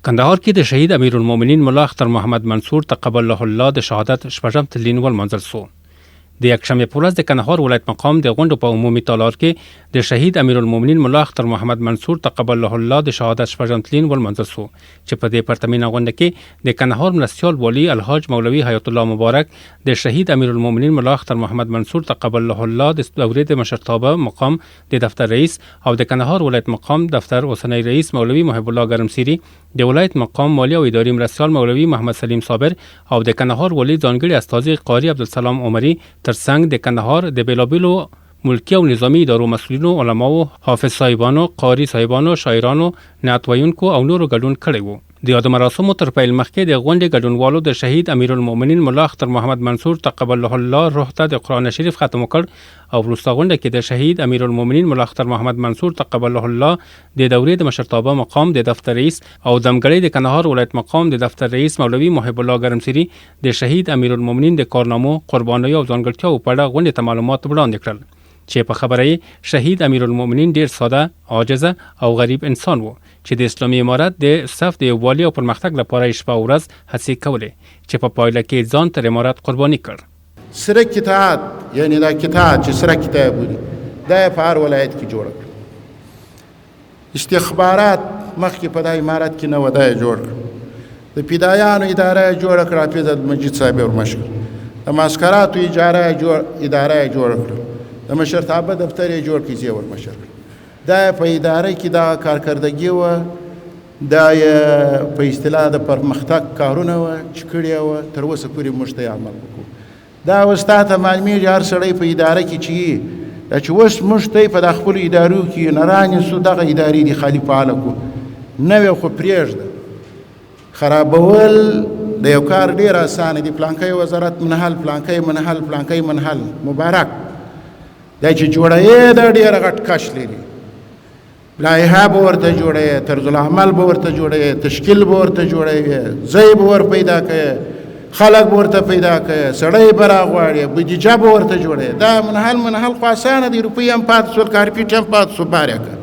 کندهار کې د شهید امیرالمؤمنین ملا اختر محمد منصور تقبله الله د شهادت شپږم تلین ولمانځل سو. د یکشنبې په ورځ د کندهار ولایت مقام د غونډو په عمومي تالار کې د شهید امیرالمؤمنین ملا اختر محمد منصور تقبله الله د شهادت شپږم تلین ولمانځل سو، چې په دې پرتمینه غونډه کې د کندهار مرستیال والي الحاج مولوي حیات الله مبارک د شهید امیرالمؤمنین ملا اختر محمد منصور تقبله الله د دورې د مشرتابه مقام د دفتر رئیس او د کندهار ولایت مقام دفتر اوسنی رئیس مولوي محب الله ګرمسیري، د ولایت مقام مالي او اداري مرستیال مولوي محمد سلیم صابر او د کندهار والي ځانګړي استازي قاري عبدالسلام عمري ترڅنګ د کندهار د بېلابېلو ملکي او نظامي ادارو مسؤلینو، علماوو، حافظ صاحبانو، قاري صاحبانو، شاعرانو، نعت ویونکو او نورو ګډون کړی وو. د یادو مراسمو تر پیل مخکې د غونډې ګډونوالو د شهید امیرالمؤمنین ملا اختر محمد منصور تقبله الله روح ته د قرآن شریف ختم وکړ او وروسته غونډه کې د شهید امیرالمؤمنین ملا اختر محمد منصور تقبله الله د دورې د مشرتابه مقام د دفتر رئیس او دمګړۍ د کندهار ولایت مقام د دفتر رئیس مولوي محب الله ګرمسیري د شهید امیرالمؤمنین د کارنامو، قربانیو او ځانګړتیاوو په اړه غونډې ته معلومات وړاندې کړل چې په خبره یې شهید امیرالمؤمنین ډیر ساده، عاجزه او غریب انسان و چې د اسلامي امارت د صف د یووالي او پرمختګ لپاره یې شپه او ورځ هڅې کولې چې په پایله کې یې ځان تر امارت قرباني کړ. سره کتاب یعنی دا کتاب چې سره کتاب بولي دا یې په هر ولایت کې جوړه کړه. استخبارات مخکې په دا امارت کې نه وه، دا یې جوړ کړ. د فدایانو اداره یې جوړه کړه، حافظ عبدالمجید صاحب یې ورمشر. د معسکراتو اجاره یې جوړ اداره یې جوړه کړه، د مشرتابه دفتر یې جوړ کړ، یې ورمشر کړ. دا په اداره کې دا کارکردګي وه، دا یې په اصطلاح د پرمختګ کارونه وه چې کړې وه، تر اوسه پورې موږ ته یې عمل وکړو. دا اوس تا ته معلومېږي هر سړی په اداره کې چې یي، دا چې اوس موږ ته په دا خپلو ادارو کې نه رانیسو، دغه ادارې دي خالي فعاله کړو، نوې خو پرېږده. خرابول د یو کار ډېر اسانه دی، پلانکی وزارت منحل، پلانکی منحل، پلانکی منحل، مبارک. دا چې جوړوې دا ډېر غټ کش لري، لایحه به ورته جوړوې، طرزالعمل به ورته جوړوې، تشکیل به ورته جوړوې، ځای به ور پیدا کوې، خلک به ورته پیدا کوې، سړی به راغواړې، بودیجه به ورته جوړوې. دا منحل منحل خو اسانه دی، روپۍ هم پاتې سول، کارپیټ هم پاتې سو، بار یې کړه.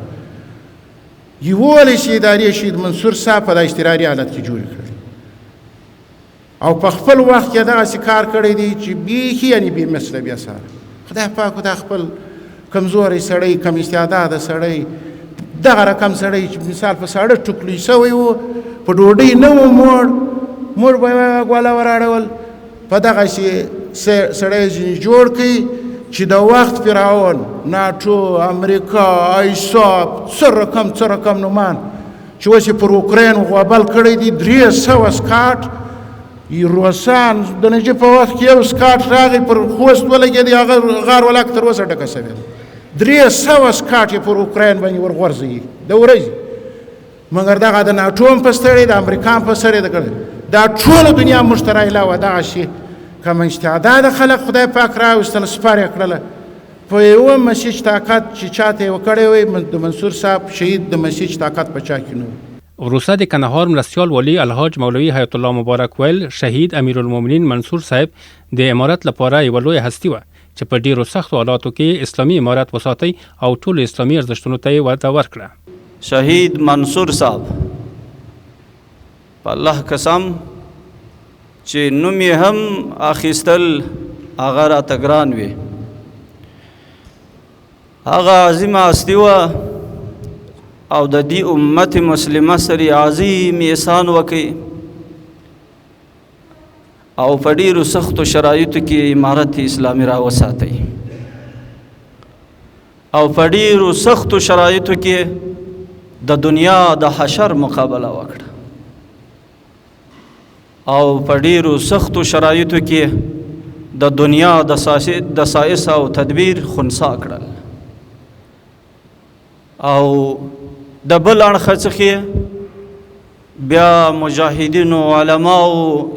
11 ادارې شهید منصور صاحب په دا اضطراري حالت کې جوړې کړې او په خپل وخت کې دغسې کار کړی دی چې بیخي یعنې بې مثله بې ساره. خدای پاک دا خپل کمزوری سړی، کم استعداده سړی، دغه رقم سړی چې مثال په ساړه ټوک لوی سوی و، په ډوډۍ نه و موړ، موړ به یې ګوله وراړول، په دغسې سړی ځینې جوړ کړي چې د وخت فرعون، ناټو، امریکا، ایساف، څه رقم څه رقم نومان چې اوس یې پر اوکراین غوبل کړی دی، 300 سکاټ روسان د نجیب په وخت کې یو سکاټ راغی پر خوست ولګېدی، هغه غار ولاک تر اوسه ډکه شوې ده. 300 سکاټ یې پر اوکراین باندې ورغورځوي د ورځې. مګر دغه د ناټو هم په ستړې، د امریکا هم په ستړې ده کړې، دا ټوله دنیا موږ ته راعلاوه دغسې کم استعداده خلک خدای پاک راوستل، سپر یې کړله. په یوه مسیج طاقت چې چاته یې وکړی وی، د منصور صاحب شهید د مسیج طاقت په چا کې نه و. وروسته د کندهار مرستیال والي الحاج مولوي حیات الله مبارک ویل، شهید امیرالمؤمنین منصور صاحب د امارت لپاره یوه لویه هستي وه چې په ډېرو سختو حالاتو کې یې اسلامي امارت وساتی او ټولو اسلامي ارزښتونو ته یې وده ورکړه. شهید منصور صاحب په الله قسم چې نوم یې هم اخیستل هغه راته ګران وي. هغه عظیمه هستي وه او د دې امت مسلمه سره عظیم احسان وکړي او په ډیرو سختو شرایطو کې امارت اسلامي را وساتي او په ډیرو سختو شرایطو کې د دنیا د حشر مقابله وکړه او په ډیرو سختو شرایطو کې د دنیا د دسایس او تدبیر خنثی کړل او د بل اړخ څخه بیا مجاهدینو، علماو،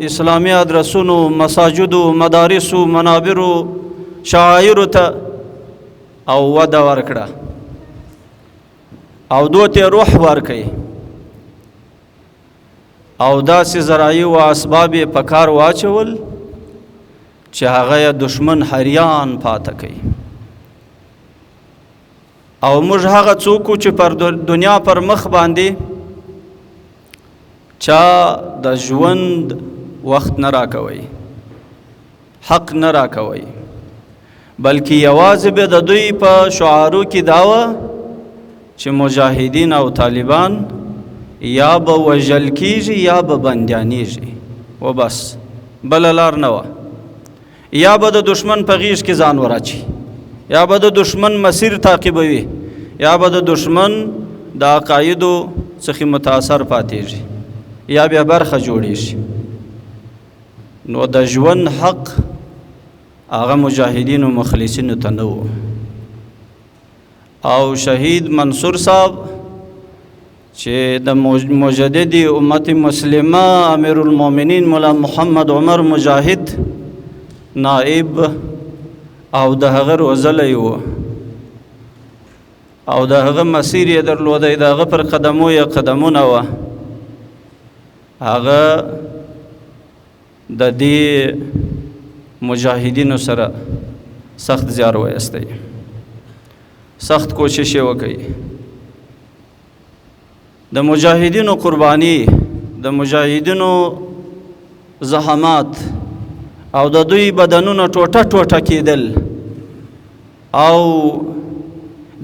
اسلامي ادرسونو، مساجدو، مدارسو، منابرو، شعایرو ته او وده ورکړه او دوی ته روح ورکړي او داسې ذرایع او اسباب یې په کار واچول چې هغه یې دښمن حریان پاته کوي. او موږ هغه څوک چې پر دنیا پر مخ باندې چا د ژوند وخت نه راکوي، حق نه راکوي، بلکې یوازې به د دوی په شعارو کې دا وه چې مجاهدین او طالبان یا به وژل کیږي یا به بندیانیږي و بس، بله لار نه وه. یا به د دشمن په غیږ کې ځان وراچي، یا به د دشمن مسیر تعقیبوي، یا به د دشمن د عقایدو څخه متاثر پاتېږي، یا بیا برخه جوړیږي. نو د ژوند حق هغه مجاهدینو مخلصینو ته نه و. او شهید منصور صاحب چې د مجدد امت مسلمه امیر المؤمنین مولا محمد عمر مجاهد نائب او د هغه روزلی و او د هغه مسیر یې درلودی، د هغه پر قدمو یې قدمونه وه، هغه د دې مجاهدینو سره سخت زیار وایستی، سخت کوشش یې وکړي. د مجاهدینو قرباني، د مجاهدینو زحمات او د دوی بدنونه ټوټه ټوټه کېدل او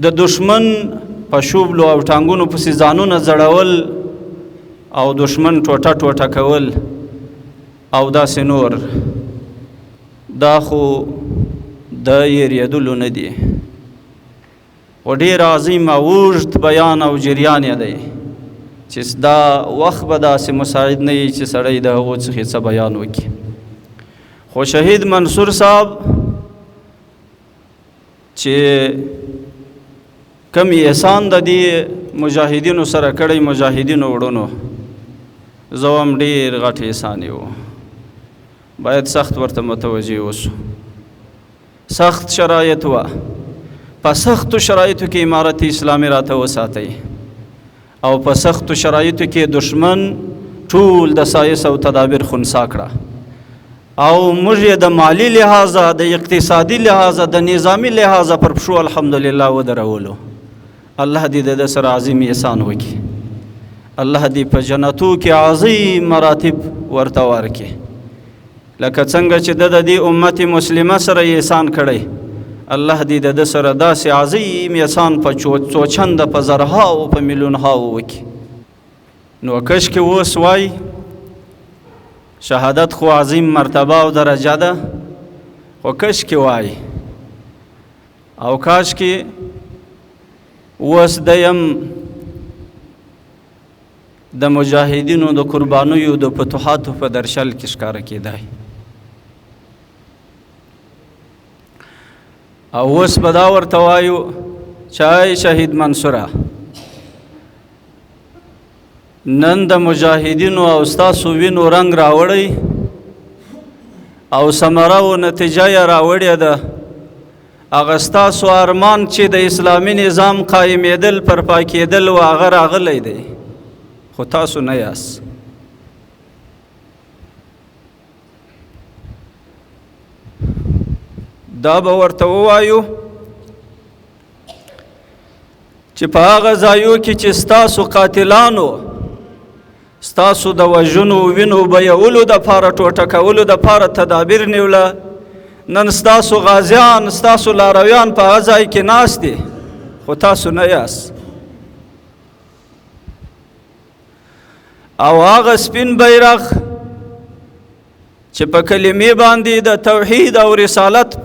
د دشمن په شوبلو او ټانګونو پسې ځانونه ځړول او دشمن ټوټه ټوټه کول او داسې نور، دا خو د یریدلو نه دي. خو ډېر عظیم او اوږد بیان او جریان یې دی چې دا وخت به داسې مساعد نه وي چې سړی د هغو څخه څه بیان وکړي. خو شهید منصور صاحب چې کم احسان د دې مجاهدینو سره کړی، مجاهدینو وړونو، زه وایم ډېر غټ احسان یې و، باید سخت ورته متوجه اوسو. سخت شرایط وه، په سختو شرایطو کې امارت اسلامي راته وساتئ او په سختو شرایطو کې دشمن ټول دسایس او تدابیر خنثا کړه او موږ یې د مالي لحاظه، د اقتصادي لحاظه، د نظامي لحاظه پر پښو الحمدلله ودرولو. الله دې د ده سره عظیم احسان وکړي، الله دې په جنتو کې عظیم مراتب ورته ورکړي. لکه څنګه چې ده د دې امت مسلمه سره احسان کړی، الله دې د ده سره داسې عظیم احسان په څو چنده، په زرهاو، په میلیونهاو وکړي. نو کشکې اوس وای شهادت خو عظیم مرتبه او درجه ده، خو کشکې وای او کاشکې اوس دی هم د مجاهدینو د قربانیو د فتوحاتو په درشل کې ښکاره کېدای. او اوس به دا ورته وایو چې ای شهید منصوره، نن د مجاهدینو او ستاسو وینو رنګ راوړی او ثمره او نتیجه یې راوړې ده. هغه ستاسو ارمان چې د اسلامي نظام قایمېدل پرپا کېدل و، هغه راغلی دی، خو تاسو نه یاست. دا به ورته ووایو چې په هغه ځایو کې چې ستاسو قاتلانو ستاسو د وژنو وینو بیولو دپاره، ټوټه کولو دپاره تدابیر نیوله، نن ستاسو غازیان، ستاسو لارویان په هغه ځای کې ناست دي، خو تاسو نه یاست. او هغه سپین بیرغ چې په کلمې باندې د توحید او رسالت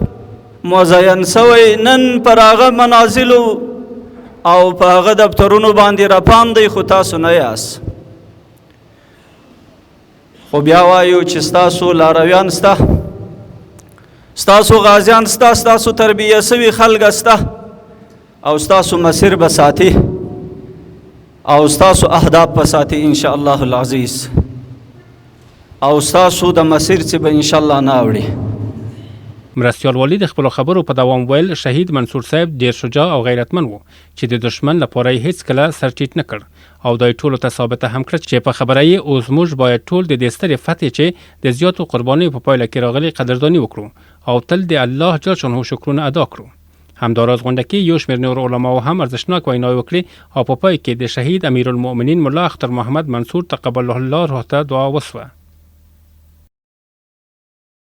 مزین سوی، نن پر هغه منازلو او په هغه دفترونو باندې رپان دی، خو تاسو نه یاست. خو بیا وایو چې ستاسو لارویان سته، ستاسو غازیان سته، ستاسو تربیه سوي خلک سته، او ستاسو مسیر به ساتي او ستاسو اهداف به ساتي ان شاء الله العزیز، او ستاسو د مسیر څخه به ان شاء الله نه اوړي. مرستیال والي د خپلو خبرو په دوام ویل، شهید منصور صاحب ډېر شجاع او غیرتمن و چې د دشمن لپاره یې هیڅکله سر ټیټ نه کړ او دا یې ټولو ته ثابته هم کړه چې په خبره یې اوس موږ باید ټول د دې سترې فتحې چې د زیاتو قربانیو په پایله کې راغلي قدرداني وکړو او تل د الله جل شانه شکرونه ادا کړو. همداراز غونډه کې یو شمېر نورو علماوو هم ارزښتناک ویناوې وکړې او په پای کې د شهید امیرالمؤمنین ملا اختر محمد منصور تقبله الله روح ته دعا وسوه.